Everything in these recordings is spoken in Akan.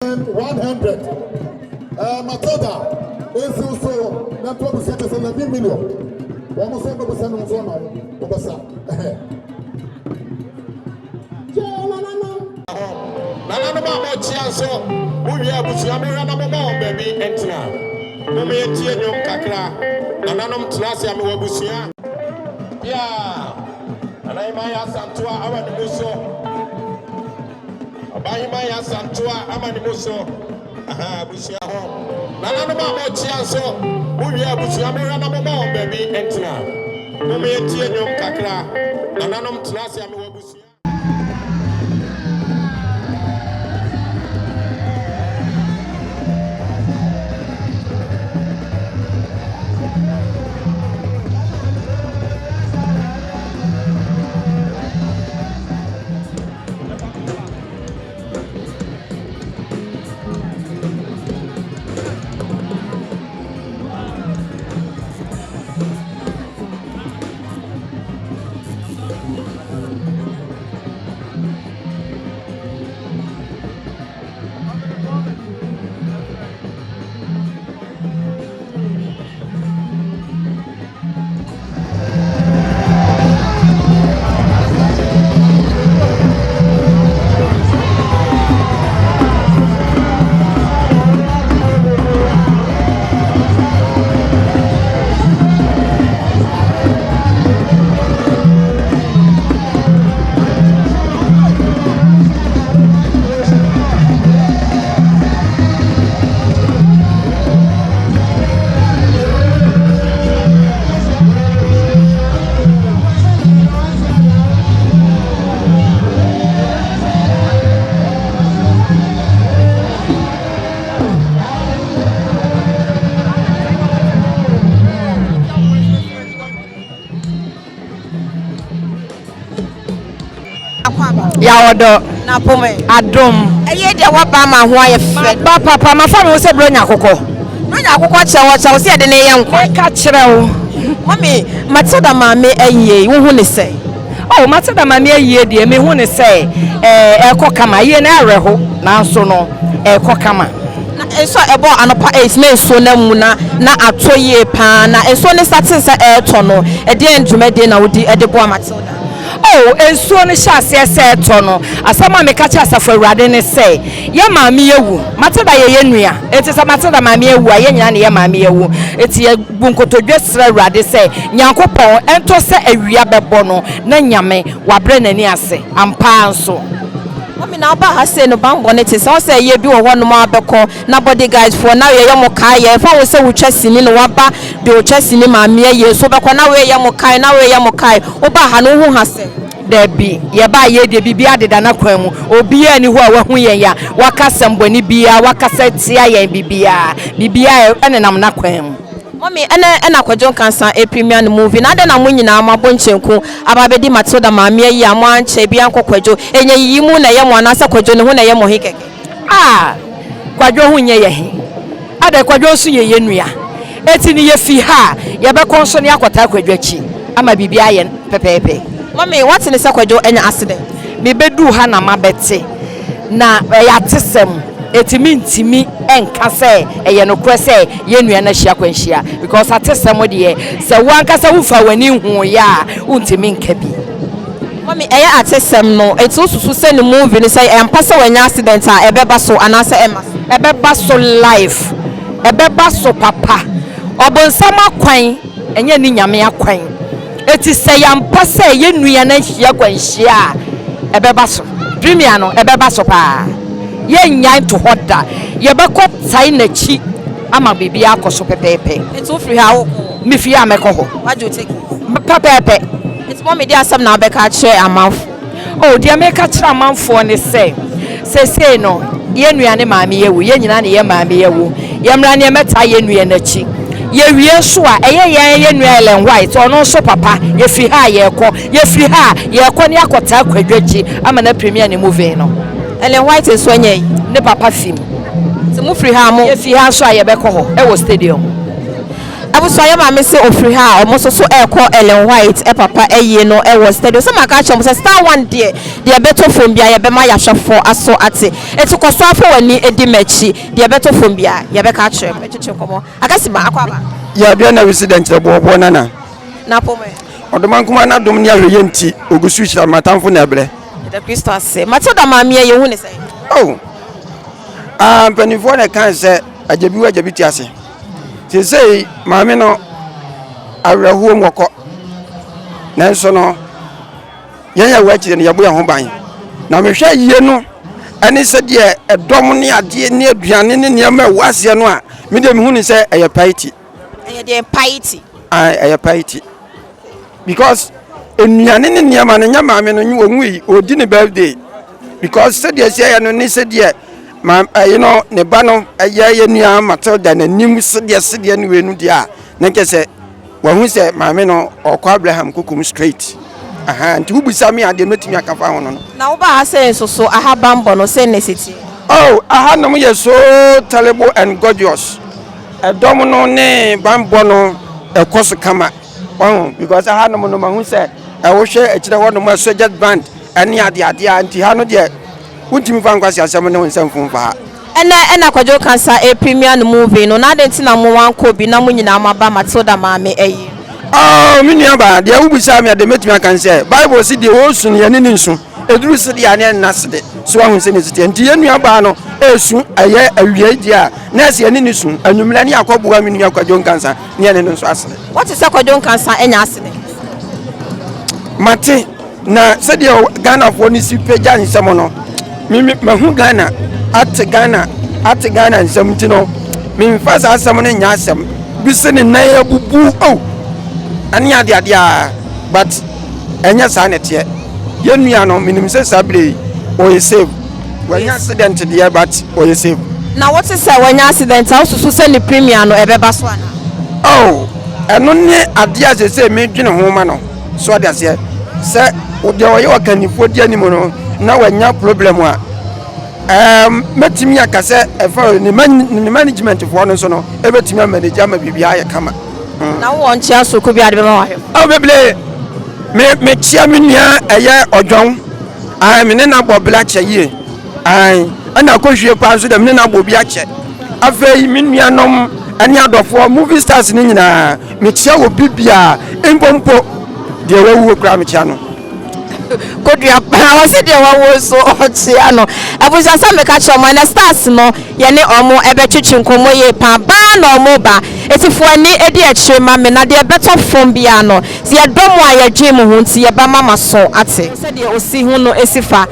11,100. Matilda nsi so na nto abusua kyɛ sɛ 11 million. Wɔn nso bɛbusa no nso ama wo wɔbɛsa. Nananom a moakyia nso, mowie abusua mohwɛ na moma wɔn baabi ntena. Moma yɛntie nnwom kakra. Nananom tena ase a mewɔ abusua. Bia Ɔbahema yɛ asantoa ama ne mu so. Ɔbahema yɛ asantoa ama ne mu so. Aha, abusua ho. Nananom a moakyia nso, mowie abusua mohwɛ na moma wɔn baabi ntena. Moma yɛntie nnwom kakra. Nananom tena ase a mewɔ abusua. Yawɔdɔ. Na pome. Adom. Ɛyɛ deɛ waba ama ho ayɛ fɛ. Ba papa mafa me ho sɛ bronya akokɔ. Bronya akokɔ kyerɛ wɔ kyerɛ wo sɛ yɛde ne yɛ nkwa. Meka kyerɛ wo. Mami Matilda maame ayie wohu ne sɛ. Oh Matilda maame ayie deɛ mehu ne sɛ ɛɛ ɛkɔ kama ayie no awerɛho nanso no ɛkɔ kama. Na nsuo a ɛbɔɔ anɔpa 8 na nsuo no amu na na atɔ yie paa na nsuo no startee sɛ ɛretɔ no ɛdeɛn dwumadie na wodi de boa Matilda? Oh, nsuo no hyɛɛ aseɛ sɛ ɛretɔ no, asɛm a meka kyerɛɛ Asafo Awurade ne sɛ, Yɛn maame awu. Matilda yɛ yɛn nua, enti sɛ Matilda maame awu a, yɛn nyinaa ne yɛn maame awu. Enti yɛbu nkotodwe srɛ Awurade sɛ, Nyankopɔn, ɛntɔ sɛ awia bɛbɔ no na Nyame, wabrɛ n'ani ase. Ampa ara nso. Mummy na wobaa ha sei no banbɔ no te sɛn? Wohu sɛ ɛyɛ bi wɔ hɔnom a wobɛkɔ na body guards foɔ na yɛyɛ mo kae yɛ ɛmfa ho sɛ wotwa sini no waba de otwa sini maame ayie nso wobɛkɔ na woyɛ mo kae na woyɛ mo kae wobaa ha no wohu ha sɛn? Dabi, yɛbaa yei deɛ biribiara deda n'akwan mu, obiara nni hɔ a wahu yɛn a waka asɛm bɔne biara, wakasa atia yɛn biribiara, biribiara nenam n'akwan mu. Mummy ɛnɛ ɛna Kwadwo Nkansah ɛpremia ne movie no adɛn na mo nyinaa mo abɔ nkyenku aba abɛdi Matilda maame ayi a mo ankyɛ biaa nkɔ Kwadwo ɛnyɛ yiyimu na ɛyɛ mo anaasɛ Kwadwo ne ho na ɛyɛ mo he kɛkɛ? Ah Kwadwo ho nyɛ yɛ he. Adɛn Kwadwo nso yɛ yɛ nua. Enti no yɛfi ha a yɛbɛkɔ nso na yɛakɔtaa Kwadwo akyi ama biribi ayɛ pɛpɛɛpɛ. Mummy woate ne sɛ Kwadwo anya accident? Mebɛduu ha na mabɛte na ɛyɛ atesɛm enti mentumi nka sɛ ɛyɛ nokorɛ sɛ yɛn nua no ahyia akwanhyia because atesɛm deɛ sɛ wo ankasa womfaa w'ani nhuuiɛ a wontumi nka bi. Mummy ɛyɛ atesɛm no enti wosusu sɛ ne movie no sɛ ɛyɛ ampa sɛ wanya accident a ɛbɛba so anaasɛ ɛmma so? Ɛbɛba so live, ɛbɛba so papa. Ɔbonsam akwan ɛnyɛ ne Nyame akwan. Enti sɛ ɛyɛ ampa sɛ yɛn nua no ahyia akwanhyia a, ɛbɛba so. Premier no, ɛbɛba so paa. Yɛnnyae nto hɔ da. Yɛbɛkɔ tae n'akyi ama biribiara akɔ so pɛpɛɛpɛ. Enti wofiri ha a wokɔ hɔ? Mefiri ha a mɛkɔ hɔ. Woagye wo ticket? Pɛpɛɛpɛ. Enti mummy deɛ asɛm na wobɛka akyerɛ amanfoɔ? Oh, deɛ meka kyerɛ amanfoɔ ne sɛ, seesei no, yɛn nua ne maame awu, yɛn nyinaa ne yɛn maame awu. Yɛmmra ne yɛmmɛtaa yɛn nua no akyi. Yɛwie nso a, ɛyɛ yɛn yɛn nua Ellen White, ɔno nso papa, yɛfiri ha a yɛrekɔ, yɛfiri ha a yɛrekɔ ne yɛakɔtaa Kwadwo akyi ama no apremia ne movie no. Ellen White nso anya yi? Ne papa fi mu. Nti mofiri ha a mo. Yɛfiri ha nso a yɛbɛkɔ hɔ, ɛwɔ stadium. Abusua yɛ maame se ofiri ha a ɔmo nso so ɛɛkɔ Ellen White papa ayie no wɔ studio. Sɛ maka akyerɛ mo sɛ Star One deɛ deɛ ɛbɛtɔ fom biara yɛbɛma yahwɛfoɔ aso ate. Enti kɔ so ara fa w'ani di m'akyi deɛ ɛbɛtɔ fom biara yɛbɛka akyerɛ mo. Bɛtwetwe nkɔmmɔ. Akasima, akɔ aba. Yɛ aduan na wisi dɛ nkyerɛ boɔboɔ nana. N'apɔ mu ɛ. Ɔdomankoma n'adom ne ahwɛyie nti ogu so hyira m'atamfo na ɛbrɛ. Yɛda Kristo ase. Matilda maame ɛ, yɛhu ne sɛn? Oh, ah, mpanimfoɔ na ɛkae sɛ agya bi wɔ agya bi te ase. Seesei maame no awerɛhoɔ mu ɔkɔ. Nanso no, yɛn a ɛwɔ akyire no yɛbɔ yɛn ho ban. Na mehwɛ yie no ɛne sɛdeɛ ɛdɔm ne adeɛ ne aduane ne nneɛma ɛwɔ aseɛ no a, me deɛ mehu ne sɛ ɛyɛ piety. Ɛyɛ deɛ piety. Ae, ɛyɛ piety. Because nnuane ne nneɛma no nyɛ maame no ɔnwui, ɔredi ne birthday. Because sɛdeɛ ɛsi ɛyɛ no ne sɛdeɛ ma ɛyi no ne ba no ɛyɛ yɛ nua Matilda n'anim sɛdeɛ sɛdeɛ ne wei no deɛ a na nkyɛ sɛ wahu sɛ maame no ɔkɔ Abraham kokom straight. Aha, nti wobisa me a deɛ mɛtumi aka fa ho no no. Na wobaa ha sɛ nso so aha banbɔ no sɛn na ɛsi teɛ? Oh, ahanom yɛ so terrible and gorgeous. Ɛdɔm no ne banbɔ no ɛkɔ so kama. Wahu because ha nom no mahu sɛ ɛwohwɛ akyirɛ hɔ nom a soldiers band ɛne ade ade a nti ha no deɛ wontumi fa nkwasi asɛm ne wo nsɛm fo mfa ha. Ɛnɛ ɛna Kwadwo Nkansah ɛrepremia ne movie no na adɛn nti na mo ankɔ bi na mo nyinaa mo aba Matilda maame ayi no. Oh me nua baa deɛ wobisaa me a deɛ mɛtumi aka ne sɛ Bible se deɛ ɔresu no yɛne no nsu. Ɛduru sede a na ɛnna sede. So wahu sɛnea ɛsi teɛ? Nti yɛn nuabaa no resu ɛyɛ awiei deɛ a, na ɛsɛ yɛne no su. Anwummerɛ ne yɛakɔboa me nua Kwadwo Nkansah ne yɛne no nso asere. Woate sɛ Kwadwo Nkansah anya asede? Mate, na sɛdeɛ Ghanafoɔ no si pagya nsɛm no, me, me, mahu Ghana, ate Ghana, ate Ghana nsɛm nti no, memfa saa asɛm no nyɛ asɛm. Bi se ne nan abubu, oh, ɛne adeadeɛ a, but ɛnyɛ saa na ɛteɛ. Yɛn nua no menim sɛ saa bere yi ɔyɛ safe. Wanya accident deɛ but ɔyɛ safe. Na wote sɛ wanya accident a wosusu sɛ ne premiere no ɛbɛba so anaa? Oh ɛno ne adeɛ a seesei medwene ho ma no. So ɔde aseɛ sɛ deɛ ɔyɛ ɔkannifoɔ di anim no na wanya problem a ɛɛm mɛtumi aka sɛ ɛfa ne management foɔ no nso no ɛbɛtumi amanage ama biribiara ayɛ kama. Na wowɔ nkyea soronko bi a wode bɛma w'ahwɛfo? Oh, bebree. Me mekyia me nua ɛyɛ ɔdwɔn. Ae, me ne no abɔ bra kyɛ yie. Ae, ɛna akɔhwie paa nso dɛ me ne no abɔ bi akyɛ. Afei me nuanom ɛne adɔfoɔ movie stars no nyinaa mekyia wɔ bi biara mpo mpo deɛ wawuo koraa mekyia no. Kodua paa ɔse deɛ wawo nso ɔkyea no. Abusua sɛ meka kyerɛ ɔmo ɛnɛ stars no yɛne ɔmo ɛbɛtwetwe nkɔmmɔ yie paa baa na ɔmo ba eti fo ani edi akyire ma me na deɛ ɛbɛtɔ fam biara no sɛ yɛdɔ mo a yɛdwen mo ho nti yɛba ma maso ate. Sɛdeɛ osi ho no esi fa.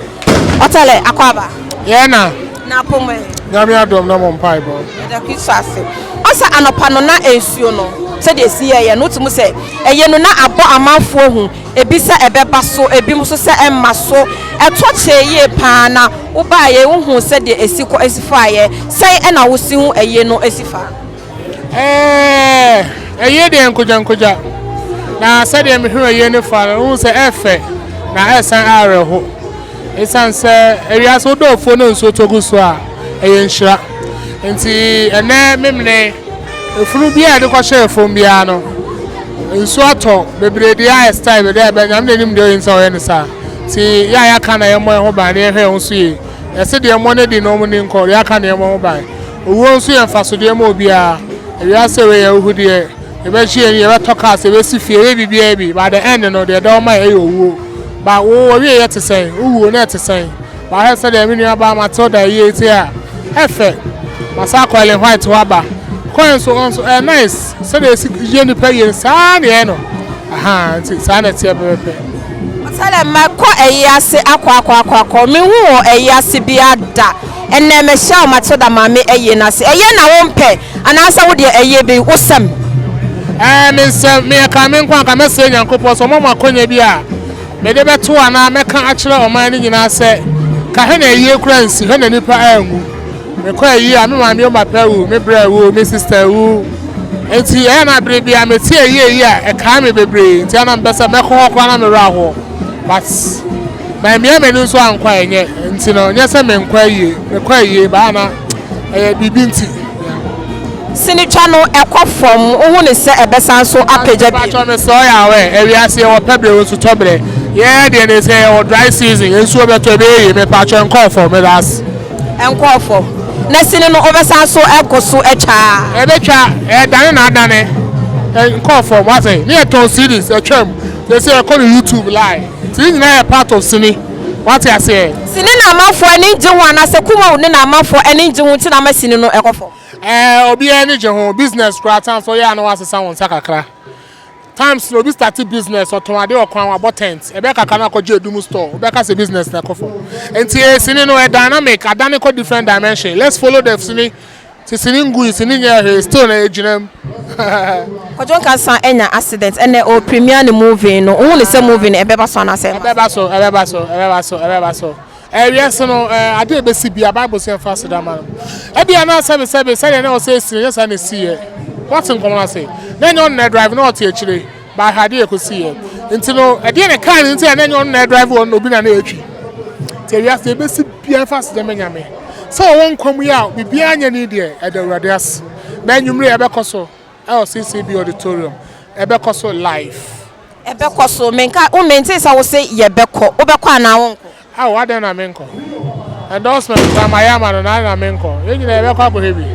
Ɔtɛlɛ, akwaaba. Yɛɛ na. Na apom ɛ. Nyame adom na mo mpaebɔ. Yɛda Kristo ase. Ɔsɛ anɔpa no na nsuo no sɛdeɛ esi yɛɛyɛ no wotumi sɛ ɛyɛ no na abɔ amanfoɔ hu. Ebi sɛ ɛbɛba so, ebinom nso sɛ ɛmma so. Ɛtɔ kyɛɛ yie pa ara na wobaeɛ wohuu sɛdeɛ ɛsi kɔ ɛsi faeɛ. Sɛn na wosi hu ayie no si fa? Ɛɛ, ayie deɛ nkogyankogya. Na sɛdeɛ mehunu ayie no fa no, wohu sɛ ɛfɛ na ɛsan awerɛho. Esiane sɛ ewiase wodɔ afuo na nsuo tɔ gu so a, ɛyɛ nhyira. Nti ɛnnɛ Memene efunu biara a yɛde kɔhyɛɛ fam biara no, nsuo atɔ bebree deɛ ayɛ style bi deɛ ɛbɛ Nyame na nim deɛ ɔyɛ nti a ɔyɛ no saa. Nti yɛ a yɛaka na yɛmmɔ yɛn ho ban na yɛhwɛ yɛn ho so yie. Yɛse deɛ mmɔ no adi na wɔn ni nkɔ, deɛ aka na yɛmmɔ ho ban. Owuo nso yɛ mfasodeɛ ma obiara. Ewiase wei yɛ ahuhudeɛ. Yɛbɛgye yɛn ani, yɛbɛtɔ cars, yɛbɛsi fie, yɛbɛyɛ biribiara bi, but at the end no, deɛ ɛda hɔ ma yɛn yɛ owuo. But wo w'awieɛ te sɛn? Wo wuo no ɛte sɛn? But ahwɛ sɛdeɛ me nua baa Matilda ayie te a, ɛfɛ. Masan akɔ Ellen White hɔ aba. Kɔɛ nso, ɔno nso ɛyɛ nice. Sɛdeɛ yɛsi yɛ nnipa yie no, saa ara na yɛyɛ no. Ahaa, nti saa na ɛteɛ pɛpɛpɛ. Ɔsɛ dɛ mɛkɔ ayi ase akɔ akɔ akɔ akɔ menhuu wɔ ayi ase biaa da ɛnɛ mehyia wo Matilda maame ayie no ase ɛyɛ na wompɛ Anaasɛ wo deɛ ɛyɛ bi wo sɛm. Ɛɛ me nsɛm, meyɛ ka me nko anka mɛsrɛ Nyankopɔn sɛ ɔmma mo akwanya bi a mede bɛto anaa mɛka akyerɛ ɔman no nyinaa sɛ, ka hwɛ na ayie koraa nsi, hwɛ na nipa anwu. Mekɔ ayie a, me maame Omapɛ awu, me brɛ awu, me sister awu. Nti ɛyɛ na bere biara mete ayie yi a, ɛkae me bebree. Nti ɛyɛ na mepɛ sɛ mɛkɔ hɔ koraa na me werɛ ahoɔ. But mammia m'ani nso ankɔ a ɛnyɛ. Nti no, nyɛ sɛ menkɔ ayie, mekɔ ayie, but ɛyɛ na ɛyɛ biribi nti. Yeah. Sinitwa no ɛkɔ fam, wohu no sɛ ɛbɛsan so apagya bio? Mpakyɛw mesrɛ wo yɛ aware, ɛwiase yɛwɔ pɛ berɛ nsu tɔ berɛ, yɛn deɛ ne sɛ yɛwɔ dry season, nsuo bɛtɔ ɛbɛyɛ yie, mepakyɛw ɛnkɔɔ fam, medaase. Ɛnkɔɔ fam, na sini no wobɛsan so ɛkɔ so atwa a? Ɛbɛtwa, ɛdane na adane, ɛnkɔɔ fam, wate, ne yɛtɔn CDs, ɛtwam, seesei ɛkɔ no YouTube live, nti ne nyinaa yɛ part of sini, wate aseɛ. Sini na amanfoɔ ani ngye ho anaasɛ Kumawu ne na amanfoɔ ani ngye ho nti na ama sini no ɛkɔ fam? Ɛɛ obiara ani gye ho, business koraa times ɔyɛ a na wasesa wo nsa kakra. Times na obi start business ɔtɔn ade wɔ kwan wabɔ tent, ɛbɛyɛ kakra na akɔgye edum store, wobɛka sɛ business na ɛkɔ fam. Nti eh, sini no ɛ dynamic, adane kɔ different dimension. Let's follow the sini. Ti sini ngui, sini nyɛɛ hwee, still na egyina mu. Kwadwo Nkansah anya accident ɛnɛ ɔ premiere ne movie no, wohu no sɛ movie no ɛbɛba so anaasɛ ɛmma so? Ɛbɛba so, ɛbɛba so, ɛbɛba so, ɛbɛba so. Ɛɛ, wiase no, ɛɛ, ade a ebesi biara, Bible se yɛmfa aseda mma no. Ebia na sɛbesɛbe, sɛnea na ɛwɔ sɛ esi no, ɛnyɛ saa na esiiɛ. Woate nkɔmmɔ no ase? Na ɛnyɛ ɔno na ɛdrive, na ɔte akyire. But hwɛ ade a ekosiiɛ. Nti no, ɛdeɛn na ɛkaa no nti a na ɛnyɛ ɔno na ɛdrive wɔ no na obi na na ɛretwi? Nti wiase deɛ ebesi biara, yɛmfa aseda mma Nyame. Sɛ ɔwɔ nkwa mu yi a biribiara nyɛ no yi deɛ, ɛda Awurade ase. Na anwummere yi, ɛbɛkɔ so ɛwɔ CCB Auditorium. Ɛbɛkɔ so live. Ɛbɛkɔ so. Menka, wo mentee sɛ wose yɛbɛkɔ. Wobɛkɔ anaa wonkɔ? Ao, adɛn na menkɔ? Endorsement koraa mayɛ ama no na adɛn na menkɔ? Yɛn nyinaa yɛbɛkɔ akɔhwɛ bi.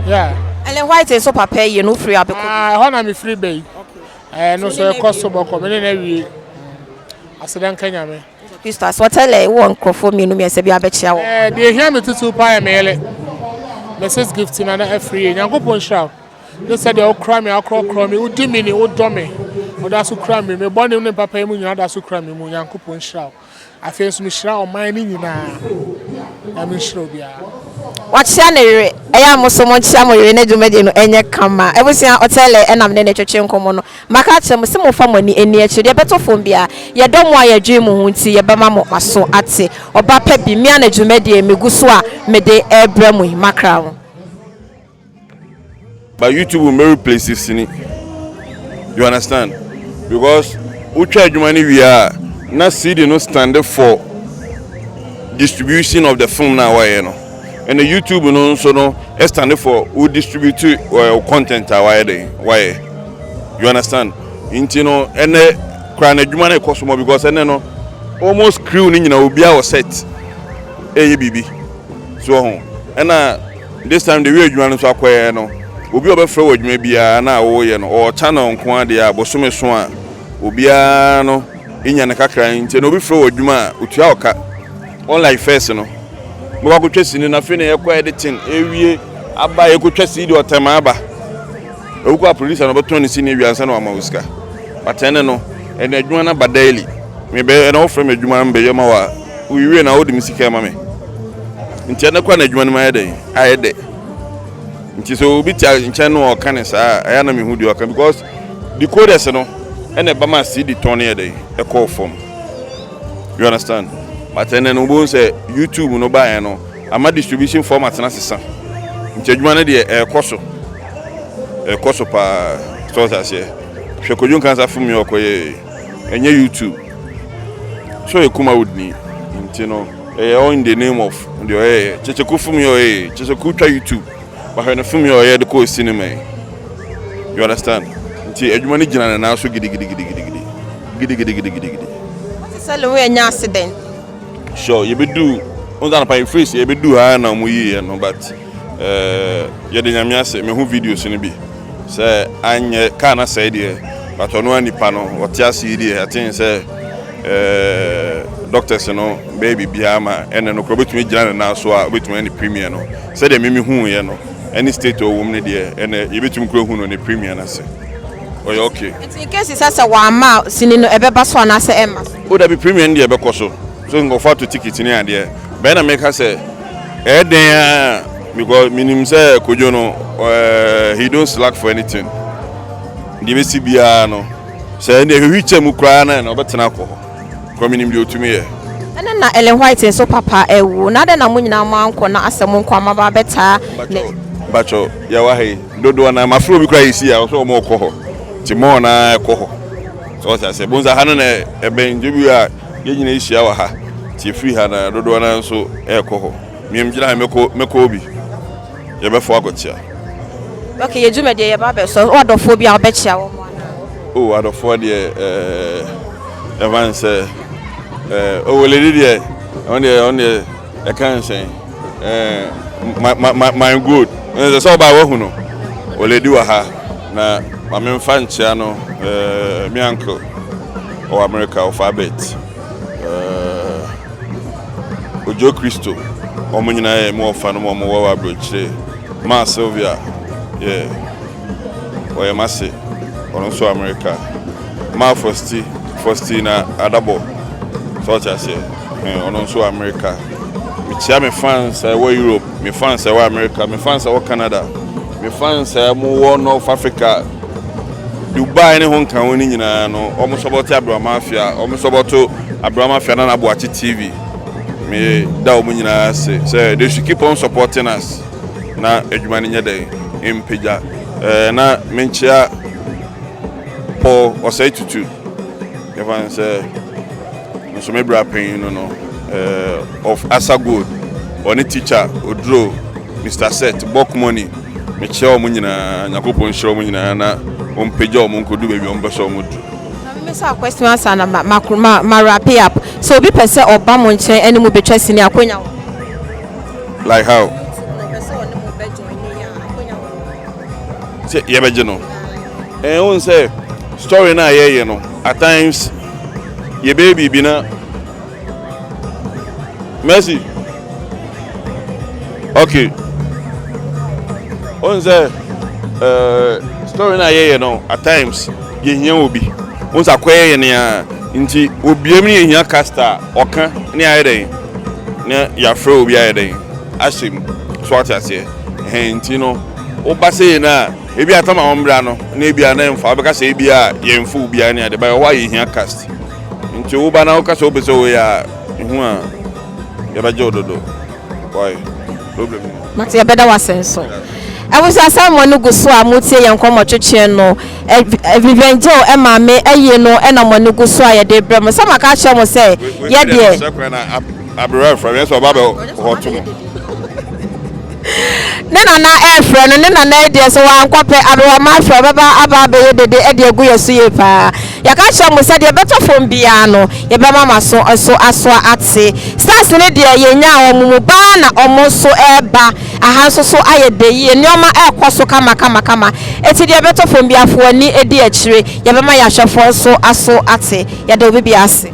Yeah. Ellen White nso papa yie no wofiri abɛkɔ bi? Ah, ɛhɔ na mefiri ba yi. Ɛno nso ɛkɔ so bɔkɔ, me ne no awie. Aseda nka Nyame. Kristo ase. Ɔtɛlɛ, wowɔ nkurɔfoɔ mmienu mmiɛnsa bi abɛkyea wɔn. Eh, deɛ ɛhia me titiriw paa yɛ me yere, Mrs. Gifty Nana Afriyie. Nyankopɔn nhyira wo. Ne sɛdeɛ wokora me, akorɔkorɔ me, wodi me ni, wodɔ me, woda so kura me, me bɔne ne papa yi mu nyinaa woda so kura me mu. Nyankopɔn nhyira wo. Afei nso mehyira ɔman no nyinaa. Nyame nhyira obiara. Wakyea ne yere. Ɛyɛ a mo nso monkyea mo yere na dwumadie no nyɛ kama. Abusua, Ɔtɛlɛ ɛna me ne no twetwe nkɔmmɔ no. Maka akyerɛ mo se momfa mo ani nni akyire. Deɛ ɛbɛtɔ fam biara, yɛdɔ mo a yɛdwen mo ho nti yɛbɛma mo aso ate. Ɔba pa bi, me ara na dwumadie megu so a mede rebrɛ mo yi. Makra mo. But YouTube mbɛ replace sini. You understand? Because wotwa adwuma no wie a na CD no stand for distribution of the film na wɔyɛ no. Ɛna YouTube no nso no stand for wo distribute uh, content a wɔayɛ den wɔayɛ. You understand? Nti no ɛnɛ koraa na adwuma no ɛkɔ so mɔ because ɛnɛ no almost crew no nyina obiara wɔ set ɛyɛ biribi. So ho ɛna This time the way adwuma no nso akɔyɛ no, obi a ɔbɛfrɛ wɔ adwuma biara na woyɛ no, ɔwɔ channel nko ara deɛ a bosome so a obiara no nya ne kakra nti na obi frɛ wɔ adwuma a otua ɔka. Unlike first no, bɛkɔ akɔtwa sini na afei na yɛkɔ editing ewie aba yɛkɔtwa sini deɛ ɔtɛm aba. Ewukɔ a producer no ɔbɛtɔn ne sini awie ansa na wama wo sika. But ɛne no, ɛna adwuma no aba daily. Mebɛ ɛna wofrɛ me adwuma mbɛyɛ ma wo a, wowie na wode me sika ma me. Nti ɛnɛ koraa na adwuma no mu ayɛ dɛn? Ayɛ dɛ. Nti sɛ obi te nkyɛn no ɔka ne saa a, ɛyɛ na mehu deɛ ɔka because decoders no ɛna ɛba ma CD tɔn no yɛ dɛn? Ɛkɔɔ fam. You understand? But ɛnɛ no wobɛhu sɛ YouTube no baeɛ no ama distribution format no asesa. Nti adwuma no deɛ ɛrekɔ so. Ɛrekɔ so paa. Sɛ ɔte aseɛ. Hwɛ Kojo Nkansah film yi a ɔkɔyɛɛ yi. Ɛnyɛ YouTube. Sɛ ɔyɛ Kumawood ni nti no ɛyɛ all in the name of deɛ ɔyɛyɛ. Kyekyeku film yi a ɔyɛyɛ yi, Kyekyeku twa YouTube. Bahwɛ no film yi a ɔyɛ de kɔɔ cinema yi. You understand? Nti adwuma no gyina ne nan so gidigidigidigidi. Gidigidigidigidi. Wote sɛ Lewe anya accident? Sure, yɛbɛduu, wohu sɛ anɔpa yɛfiri sɛ yɛbɛduu ha na wɔn yiiɛ no but eh, yɛde Nyame ase, mehu videos no bi sɛ anyɛ kaa no asɛe deɛ but ɔno a nipa no ɔte ase yi deɛ aten sɛ eh, doctors no bɛyɛ biribiara ma ɛnɛ no korɔ ɔbɛtumi agyina ne nan so a ɔbɛtumi ayɛ ne premier no sɛdeɛ meme huuiɛ no ɛne state ɔwɔ mu no deɛ ɛnɛ yɛbɛtumi kura hu no ne premier no ase ɔyɛ okay. Nti in case sɛ sɛ wamma a sini no ɛbɛba so anaasɛ ɛmma so? O dabi premier no deɛ ɛbɛkɔ so so nkurɔfoɔ ato ticket ne adeɛ bɛn na meka sɛ ɛyɛ dɛn ara because menim sɛ Kojo no uh, he don't slack for anything deɛ bɛsi biara no sɛ ɛnde ɛhwehwe kyɛ mu koraa na ɛna ɔbɛtena akɔ hɔ kɔ menim deɛ ɔtumi yɛ. Ɛnɛ na Ellen White nso papa awu na adɛn na mo nyinaa mo ankɔ na asɛ mo nko a moaba abɛtaa ne. Mpakyɛw yɛwɔ ha yi dodoɔ no ara mafrɛ obi koraa yɛsi a ɔsɛ wɔn rekɔ hɔ nti mɔɔ no ara ɛkɔ hɔ sɛ ɔte aseɛ bonsa ha no na ɛbɛn nti bi a yɛn nyinaa hyia wɔ ha nti efiri ha na dodoɔ no ara nso ɛrekɔ hɔ mmea gyina ha mɛkɔ mɛkɔ obi yɛbɛfo akɔkyea. Okay, yɛ dwumadie yɛba abɛsɔ. Wo adɔfoɔ bi a wobɛkyea wɔn anaa? Oh, adɔfoɔ deɛ ɛɛ ɛfa n sɛ ɛɛ oh lady deɛ ɔno deɛ ɔno deɛ ɛka nsɛn ɛɛ my my my my good ɛsɛ sɛ ɔbaa wahu no olady wɔ ha na maame nfa nkyea no ɛɛ me uncle ɔwɔ America ɔfa abet ɛɛ Ojo Kristo wɔn nyinaa yɛ mu ɔfa no mu wɔn wɔ aburokyire maa Sylvia yɛ. Ɔyɛ m'ase, ɔno nso America. Maa Fosti, Fosti na Adabɔ, sɛ ɔte aseɛ, ɛhɛn, ɔno nso America. Mekyia me fans a ɛwɔ Europe, me fans a ɛwɔ America, me fans a ɛwɔ Canada, me fans a wɔwɔ North Africa, Dubai ne ho nka ho ne nyinaa no, wɔn sɔbɔte Aberewa Mafia, wɔn sɔbɔto Aberewa Mafia Nana Aboakye TV. Me da wɔn nyinaa ase sɛ they should keep on supporting us. na adwuma no nyɛ dɛn mpagya. Ɛɛ na menkyea Paul Ɔsɛe Tutu, yɛfa no sɛ nso me bra panyin no no ɛɛ of Asa Gold, ɔne teacher Oduro, Mr Set, Bok Money, mekyea wɔn nyinaa, Nyankopɔn nhyira wɔn nyinaa na ɔmpagya wɔn nkɔdu baabi a wɔn pɛ sɛ wɔn du. Na me mesa question ansa na ma ma ma ma wrap up. Sɛ obi pɛ sɛ ɔba mo nkyɛn ɛne mo betwa sini a, akonya wɔ hɔ? Like how? Sɛ yɛbɛgye no. Ɛn wohu sɛ story no a yɛyɛ no at times yɛbɛyɛ biribi na Mercy okay wohu sɛ uh, story no a yɛyɛ no at times yɛhia obi wohu sɛ akɔyɛ yɛ nea nti obiam ne yɛhia casta ɔka ne ayɛ dɛn na yɛafrɛ obi ayɛ dɛn ahyɛ mu so ate aseɛ ɛhɛn nti no woba sɛ no a ebi atam a wɔmbra no na ebi a na ɛmfa wobɛka sɛ ebi a yɛmfa obiara ne ade ba ɛhɔ a yɛhia cast nti woba na woka sɛ wopɛ sɛ woyɛ a ɛhu a yɛbɛgye wo dodo why problem Mate yɛbɛda wase nso. Abusua sɛ mo ani gu so a motie yɛn nkɔmmɔ twetwe no, Vivian Jill maame ayie no na mo ani gu so a yɛde rebrɛ mo. Sɛ maka akyerɛ mo sɛ yɛ deɛ. Aberewa refrɛ me, ɛsɛ ɔba bɛ hɔ to mo. Ne nana ɛrefrɛ no, ne nana deɛ sɛ wankɔ pɛ aberewa ma afrɛ ɔbɛba aba abɛyɛ dede de agu yɛ so yie paa. Yɛaka akyerɛ mo sɛ deɛ ɛbɛtɔ fam biara no yɛbɛma mo aso nso asoa ate. Stars no deɛ yɛnyaa wɔn mu baa na wɔn nso reba. Aha nso so ayɛ dɛ yie. Nneɛma rekɔ so kamakamakama. Enti deɛ ɛbɛtɔ fam biara fa w'ani di akyire. Yɛbɛma yɛn ahwɛfoɔ nso aso ate. Yɛda obi biara ase.